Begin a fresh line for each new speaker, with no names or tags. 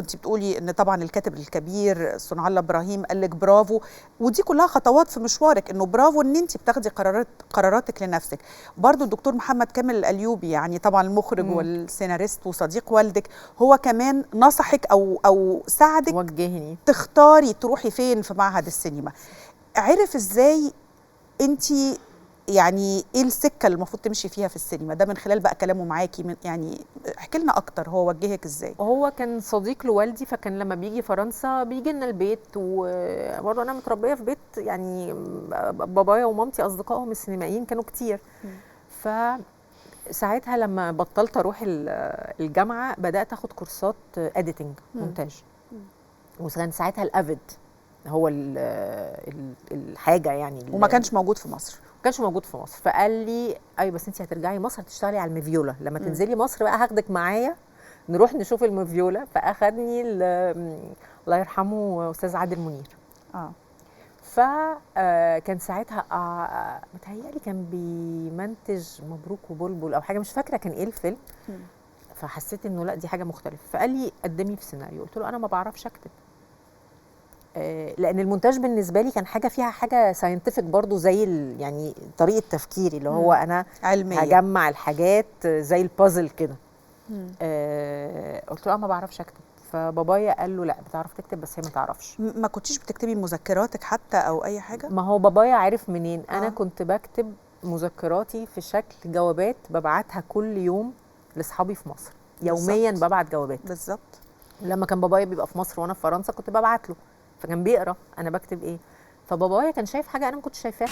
كنت بتقولي ان طبعا الكاتب الكبير صنع الله ابراهيم قال لك برافو، ودي كلها خطوات في مشوارك، انه برافو ان انت بتاخدي قراراتك لنفسك. برضو الدكتور محمد كامل القليوبي، يعني طبعا المخرج والسيناريست وصديق والدك، هو كمان نصحك او ساعدك،
وجهني
تختاري تروحي فين في معهد السينما. عرف ازاي انت يعني ايه السكة اللي المفروض تمشي فيها في السينما ده من خلال بقى كلامه معاكي، من يعني احكي لنا اكتر هو وجهك ازاي؟
هو كان صديق لوالدي، فكان لما بيجي فرنسا بيجي لنا البيت، وبرضه انا متربيه في بيت يعني بابايا ومامتي اصدقائهم السينمائيين كانوا كتير. فساعتها لما بطلت اروح الجامعة بدات اخد كورسات editing مونتاج، وكان ساعتها ال Avid هو الحاجة يعني،
وما كانش موجود في مصر.
ما كانش موجود في مصر. فقال لي ايوه بس انت هترجعي مصر تشتغلي على المفيولا، لما تنزلي مصر بقى هاخدك معايا نروح نشوف المفيولا. فاخدني الله يرحمه استاذ عادل منير. فكان ساعتها متهيألي كان بيمنتج مبروك وبلبل او حاجة، مش فاكره كان ايه الفيلم. فحسيت انه لا دي حاجة مختلفة، فقال لي قدمي في سيناريو. قلت له انا ما بعرفش اكتب، لان المونتاج بالنسبة لي كان حاجة فيها حاجة scientific برضو، زي يعني طريقه تفكيري اللي هو انا
علمية،
هجمع الحاجات زي البازل كده. قلت له ما بعرفش اكتب. فبابايا قال له لا بتعرف تكتب بس هي ما تعرفش.
ما كنتيش بتكتبي مذكراتك حتى او اي حاجة؟
ما هو بابايا عرف منين؟ انا كنت بكتب مذكراتي في شكل جوابات ببعتها كل يوم لاصحابي في مصر، يوميا ببعت جوابات.
بالظبط.
لما كان بابايا بيبقى في مصر وانا في فرنسا كنت ببعت له، فكان بيقرا انا بكتب ايه. فبابايا كان شايف حاجة انا ما كنتش شايفاها.